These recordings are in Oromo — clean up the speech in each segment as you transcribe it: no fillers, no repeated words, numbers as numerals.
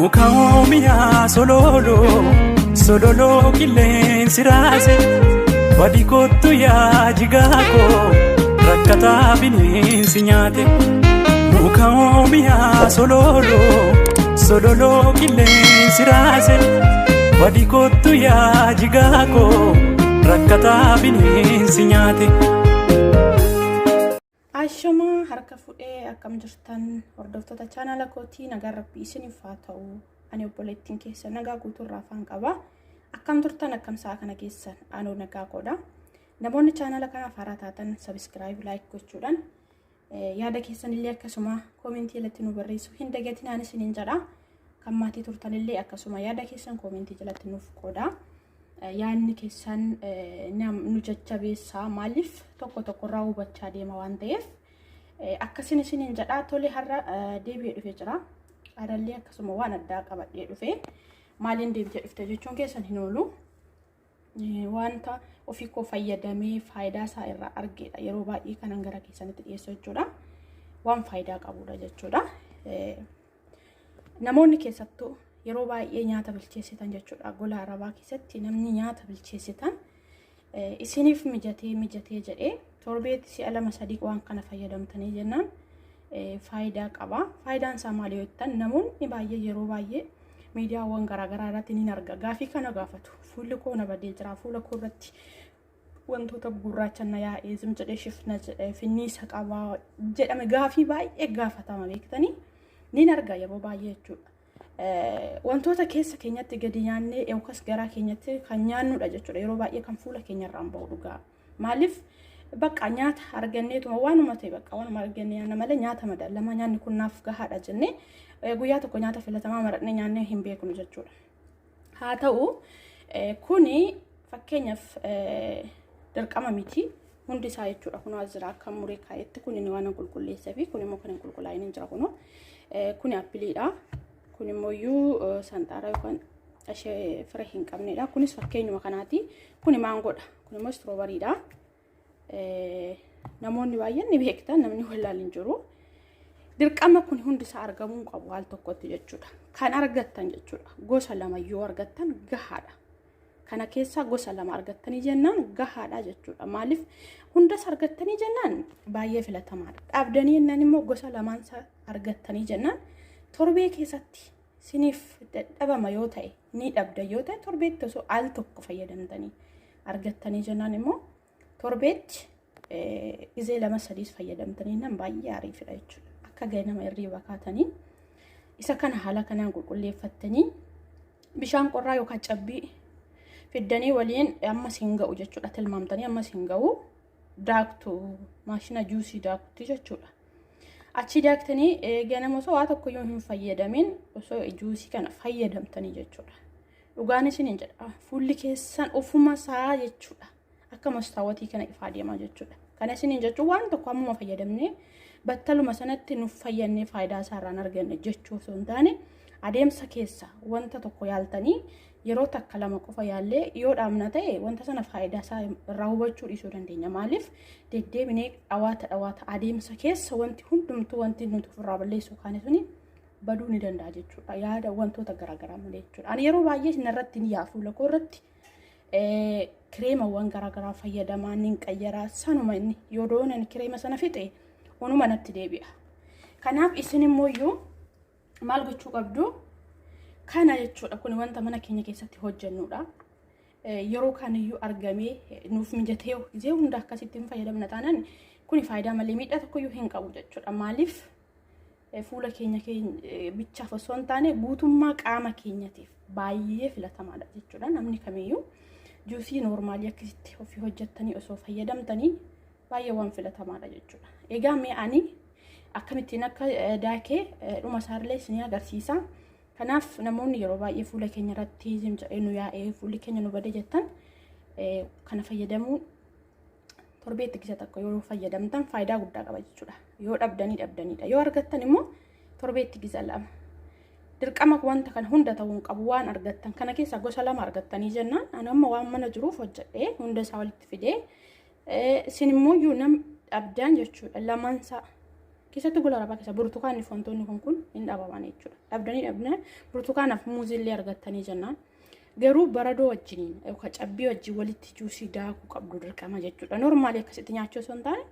Muka oomiyaa sololoo sololoo qilleensi raase badi kottu yaa jigaa koo rakkataa bineensi nyaate. Muka oomiyaa sololoo sololoo qilleensi raase badi kottu yaa jigaa koo rakkataa bineensi nyaate. Ashamaa harka fudhee akkam jirtan hordoftoota chaanala kootii nagaan rabbii isiniif haa ta'u. Ani obboleettiin keessa nagaa guutuurraa afaan qaba. Akkam turtan akkam sa'a kana keessan anoo nagaa koodha. Namoonni chaanala kanaaf haaraa taatan sabiskiraayib laayik gochuudhaan yaada keessan illee akkasuma koomentii jalatti nu barreessuu hin dagatinaan isiniin jedha. Kan maatii turtan illee akkasuma yaada keessan koomentii jalatti nuuf qooda. Yaadni keessan nu jajjabeessaa maaliif tokko tokkorraa hubachaa deema waan ta'eef akkasin isiniin jedha. Tole har'a deebi'ee dhufee jira. Har'allee akkasuma waan addaa qabadhee dhufe. Maaliin deebitee dhufte jechuun keessan hin oolu. Wanta ofii koo fayyadamee faayidaa isaa irraa argeedha. Yeroo baay'ee kanan gara keessanitti dhiyeessu jechuudha. Waan faayidaa qabudha jechuudha. Namoonni keessattuu yeroo baay'ee nyaata bilcheessitan jechuudha. Gola arabaa keessatti namni nyaata bilcheessitan isiniif mijatee mijatee jedhee torbeetti si'a lama sadii waan kana fayyadamtanii jennaan faayidaa qaba. Faayidaan isaa maali yoo jettan namoonni baay'ee yeroo baay'ee miidiyaawwan garaagaraa irratti ni arga. Gaafii kana gaafatu. Fuulli koo na badee jira. Fuula koo irratti wantoota gurraacha na yaa'ee zim jedhee shifna jedhee finniisa qaba jedhame gaafii baay'ee gaafatama beektanii ni arga yeroo baay'ee jechuudha. Wantoota keessa keenyatti gadi nyaannee yookaas garaa keenyatti kan nyaannudha jechuudha. Yeroo baay'ee kan fuula keenyarraan bahu dhugaa. Maaliif bakka nyaata arganneetuma waanuma ta'e bakka waanuma argannee nyaanna malee nyaata madaalamaa nyaanni kun naaf gahaadha jennee guyyaa tokko nyaata filatamaa maradhee nyaannee hin beeknu jechuudha. Haa ta'u kuni fakkeenyaaf dirqama miti hundi isaa jechuudha. Kun as jira akka muree kaa'etti kun inni waan qulqulleessee fi kun immoo kan hin qulqullaa'in hin jira kunoo. Kuni appiliidha. Kun immoo iyyuu sanxaara yookaan ishee fira hin qabnedha. Kunis fakkeenyuma kanaati. Kuni maangoodha. Kun immoo istroobariidha. Namoonni baay'een ni beektan namni wallaal hin jiru. Dirqama kun hundi isaa argamuu hin qabu al tokkotti jechuudha. Kan argattan jechuudha. Gosa lama yoo argattan gahaadha. Kana keessaa gosa lama argattanii jennaan gahaadha jechuudha. Maaliif hundas argattanii jennaan baay'ee filatamaadha. Dhaabdanii jennaan immoo gosa lamaan argattanii jennaan torbee keessatti siniif dadhabama yoo ta'e ni dhabda yoo ta'e torbeetti osoo al tokko fayyadamtanii argattanii jennaan immoo torbeetti gizee lama sadiis fayyadamtanii nan baay'ee ariifidha jechuudha. Akka ganama hirriiba kaatanii isa kana haala kanaan qulqulleeffattanii bishaan qorraa yookaan cabbii fiddanii waliin ammas hin ga'u jechuudha. Tilmaamtanii ammas hin ga'u daaktu maashina juusii daakutti jechuudha. Achi daaktanii ganama osoo waa tokko iyyuu hin fayyadamin osoo juusii kana fayyadamtanii jechuudha. Dhugaan isin hin jedha fuulli keessan ofuma isaa jechuudha. Akka mastaawatii kana ifaa deemaa jechuudha. Kana isiniin jechuun waan tokko ammuma fayyadamnee battaluma sanatti nuuf fayyannee faayidaa isaa irraan arganne jechuu osoo hin taane adeemsa keessa wanta tokko yaaltanii yeroo takka lama qofa yaallee yoo dhaabna ta'e wanta sana faayidaa isaa irraa hubachuu dhiisuu dandeenya. Maaliif deddeebinee dhawaata dhawaata adeemsa keessa wanti hundumtuu wanti nuti ofirraa balleessuu kaane suni baduu ni danda'a jechuudha. Yaada wantoota garaagaraa malee jechuudha. Ani yeroo baay'ee narratti ni yaa fuula koo irratti kireemawwan garaagaraa fayyadamaa nin qayyaraa sanuma inni yoo doonan kireema sana fixe onuma natti deebi'a. Kanaaf isin immoo iyyuu maal gochuu qabdu kana jechuudha. Kun wanta mana keenya keessatti hojjennudha. Yeroo kaaniyyuu argamee nuuf mijatee gisee hunda akkasitti hin fayyadamna taanaan kuni faayidaa malee miidhaa tokkoyyuu hin qabu jechuudha. Maaliif fuula keenya bichaaf osoo hin taane guutummaa qaama keenyatiif baay'ee filatamaadha jechuudha. Namni kamiyyuu juusii noormaalii akkasitti ofii hojjettanii osoo fayyadamtanii baay'ee waan filatamaadha jechuudha. Egaa mee ani akkamittiin akka daakee dhuma isaallee isinii agarsiisa. Kanaaf namoonni yeroo baay'ee fuula keenya irratti jedhee nu yaa'ee fuulli keenya nu bade jettan kana fayyadamuu torbeetti gisa tokko yoo fayyadamtan faayidaa guddaa qaba jechuudha. Yoo dhabdanii dhabdaniidha. Yoo argattan immoo torbeetti gisa lama. Dirqama wanta kana hunda ta'uu hin qabu waan argattan kana keessaa gosa lama argattanii jennaan ani amma waan mana jiruuf hojjedhee hunda isaa walitti fidee isin immoo iyyuu nam dhabdaan jechuudha lamaansaa Keessattuu gola arabaa keessa burtukaanni fi wantoonni kun hin dhabaman jechuudha. Dhabdanii dhabnaan burtukaanaaf muuzillee argattanii jennaan. Garuu baradoo wajjiniin yookaan cabbii wajjin walitti juusii daakuu qabdu dirqama jechuudha. Normaalii akkasitti nyaachuu osoo hin taane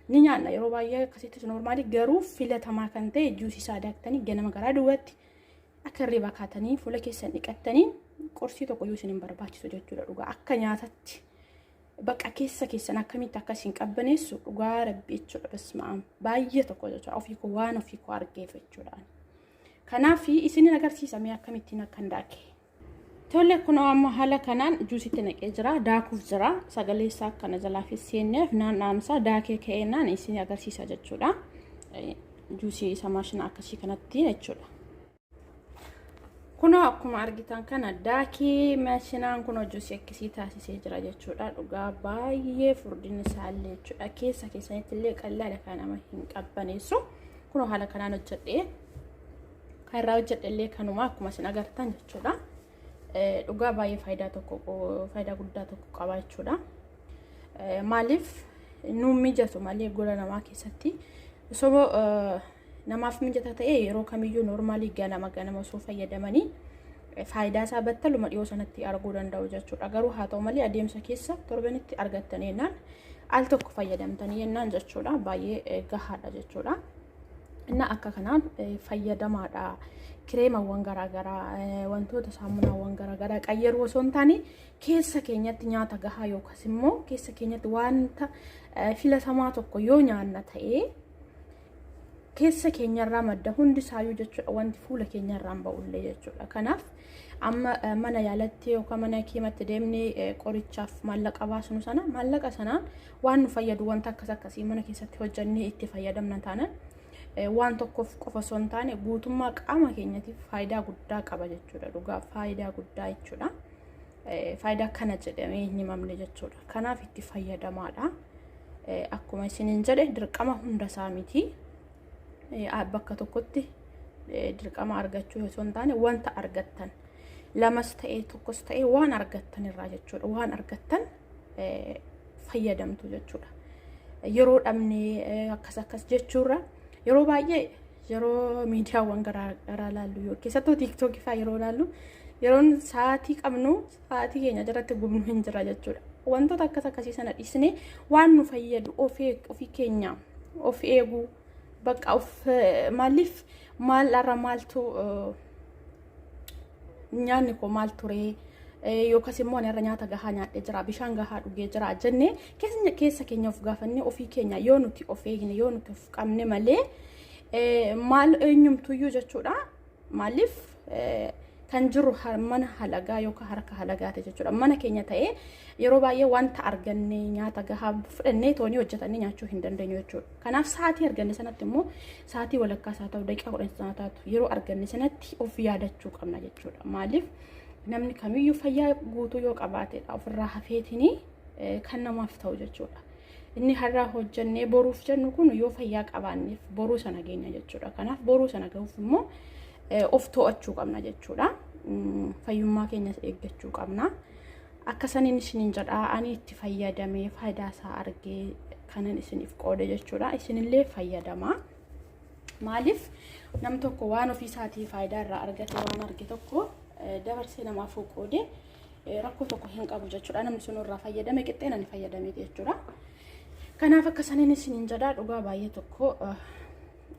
ni nyaanna yeroo baay'ee akkasittis normaalii, garuu filatamaa kan ta'e juusii isaa daaktanii ganama garaa duwwaatti akka hirribaa kaatanii fuula keessan dhiqattanii qorsii tokko iyyuu isin hin barbaachisu jechuudha. Dhugaa akka nyaatatti baqa keessa keessan akkamitti akkas hin qabbaneessu, dhugaa rabbi jechuudha. Basma'am, baay'ee tokko jechuudha, ofii koo waan ofii koo argeef jechuudha. Kanaaf isinin agarsiisa mee akkamittiin akkan daake. Tole, kunoo amma haala kanaan juusitti naqee jira, daakuuf jira. Sagalee isaa akkana jalaa fi seenneef naan dhaamsa, daakee ka'eenaan isin agarsiisa jechuudha. Juusii isa maashina akkasii kanatti jechuudha. Kunoo akkuma argitan kana daakii maashinaan kunoo juusii akkasii taasisee jira jechuudha. Dhugaa baay'ee furdinni isaallee jechuudha. Keessa keessanitti illee qallaadha, kan nama hin qabbaneessu. Kunoo haala kanaan hojjedhee, kan irraa hojjedhe illee kanuma akkuma isin agartan jechuudha. Dhugaa baay'ee faayidaa tokko, faayidaa guddaa tokko qaba jechuudha. Maaliif nuun mijatu malee gola namaa keessatti osoo namaaf mijata ta'e yeroo kamiyyuu normaalii ganama ganama osoo fayyadamanii faayidaa isaa battaluma dhiyoo sanatti arguu danda'u jechuudha. Garuu haa ta'u malee adeemsa keessa torbanitti argattanii jennaan, al tokko fayyadamtanii jennaan jechuudha, baay'ee gahaadha jechuudha. Inni akka kanaan fayyadamaadha. Kireemawwan garaagaraa, wantoota saamunaawwan garaagaraa qayyaruu osoo hin taane keessa keenyatti nyaata gahaa yookaas immoo keessa keenyatti wanta filatamaa tokko yoo nyaanna ta'ee keessa keenyarraa madda hundi isaayyuu jechuudha, wanti fuula keenyarraan ba'ullee jechuudha. Kanaaf amma mana yaalatti yookaan mana hakiimatti deemnee qorichaaf maallaqa baasnu sana, maallaqa sanaan waan nu fayyadu wanta akkas akkasii mana keessatti hojjannee itti fayyadamna taanaan waan tokkoof qofa osoo hin taane guutummaa qaama keenyatiif faayidaa guddaa qaba jechuudha. Dhugaa faayidaa guddaa jechuudha. Faayidaa kana jedhamee hin himamne jechuudha. Kanaaf itti fayyadamaadha. Akkuma isiniin jedhe dirqama hunda isaa miti. Bakka tokkotti dirqama argachuu osoo hin taane wanta argattan lamas ta'ee tokkos ta'ee waan argattan irraa jechuudha. Waan argattan fayyadamtu jechuudha. Yeroo dhabnee akkas akkas jechuurra yeroo baay'ee yeroo miidiyaawwan garaagaraa laallu, keessattuu TikTokii fa'aa yeroo laallu, yeroon sa'aatii qabnu sa'aatii keenya jalatti gubnu hin jira jechuudha. Wantoota akkas akkasii sana dhiisnee waan nu fayyadu ofii keenya of eeguu bakka of maaliif maal irra maaltu nyaanni koo maal turee, yookaas immoo ani irra nyaata gahaa nyaadhee jira, bishaan gahaa dhugee jira jennee keessa keenya of gaafannee ofii keenya yoo nuti of eegne, yoo nuti of qabne malee maal eenyumtuyyuu jechuudha. Maaliif kan jiru mana halagaa yookaan harka halagaati jechuudha. Mana keenya ta'ee yeroo baay'ee wanta arganne nyaata gahaa fudhannee toonii hojjetannee nyaachuu hin dandeenyu jechuudha. Kanaaf sa'aatii arganne sanatti immoo sa'aatii walakkaa isaa ta'u, daqiiqaa 10 isaa taatu, yeroo arganne sanatti of yaadachuu qabna jechuudha. Maaliif namni kamiyyuu fayyaa guutuu yoo qabaatedha ofirraa hafeetinii kan namaaf ta'u jechuudha. Inni har'aa hojjannee boruuf jennu kun yoo fayyaa qabaanneef boruu sana geenya jechuudha. Kanaaf boruu sana gahuuf immoo of to'achuu qabna jechuudha. Fayyummaa keenyas eeggachuu qabna. Akka saniin isiniin jedhaa, ani itti fayyadamee faayidaa isaa argee kanan isiniif qoode jechuudha. Isinillee fayyadamaa. Maaliif nam tokko waan ofii isaatii faayidaa irraa argate, waan arge tokko dabarsee namaaf qoode rakkoo tokko hin qabu jechuudha. Namni sun irraa fayyadame qixxeen ani fayyadameeti jechuudha. Kanaaf akka saniin isiniin jedhaa, dhugaa baay'ee tokko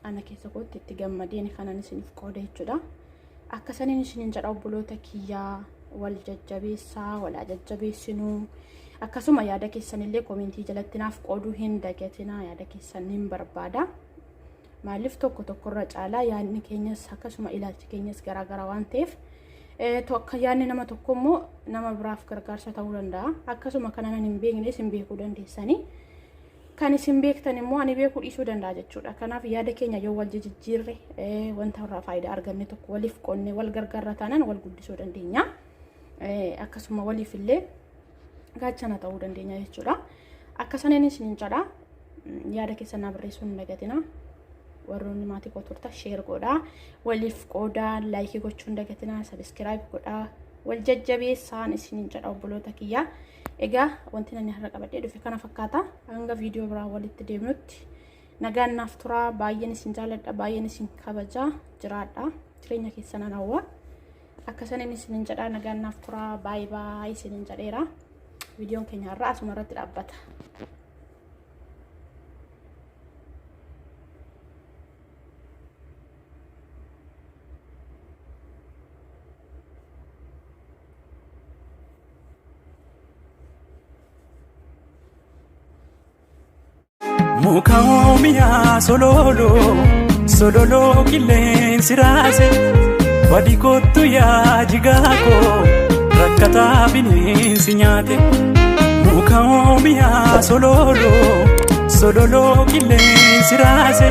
ana keessa kootti itti gammadeen kanan isiniif qoode jechuudha. Akka saniin isiniin jedha, obboloota kiyyaa, wal jajjabeessaa, wal jajjabeessinuu. Akkasuma yaada keessanillee commentii jalatti naaf qooduu hin dagatinaa, yaada keessan hin barbaada. Maaliif tokko tokkorra caalaa yaadni keenyas akkasuma ilaalchi keenyas garaagara waan ta'eef yaadni nama tokko immoo nama biraaf gargaarsa ta'uu danda'a. Akkasuma kana nan hin beekne isin beekuu dandeessanii. Kan isin beektan immoo ani beekuu dhiisuu danda'a jechuudha. Kanaaf yaada keenya yoo wal jijjiirre, wanta irraa faayidaa arganne tokko waliif qonnee wal gargaarra taanaan wal guddisuu dandeenya. Akkasuma waliif illee gaachana ta'uu dandeenya jechuudha. Akka saniin isiniin jedha, yaada keessan naa barreessuu hin dagatina. Warroonni maatii koo turta share godhaa, waliif qoodaa, likeii gochuu hin dagatina, subscribe godhaa, wal jajjabeessaan isiniin jedha, obboloota kiyyaa. Egaa wanti ani har'a qabadhee dhufe kana fakkaata. Hanga viidiyoo biraa walitti deemnutti Nagaan naaf turaa. Baay'een isin jaaladha, baay'een isin kabajaa. Jiraadha, jireenya keessanan hawwa. Akka saniin isinin jedha, nagaan naaf turaa, baay'ee baay'ee isinin jedheera. Viidiyoon keenya har'aa asuma irratti dhaabbata. Muka oomiyaa sololoo sololoo qilleensi raase, badi kottu yaa jigaa koo, rakkataa bineensi nyaate. Muka oomiyaa sololoo sololoo qilleensi raase,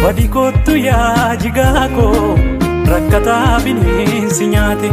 badi kottu yaa jigaa koo, rakkataa bineensi nyaate.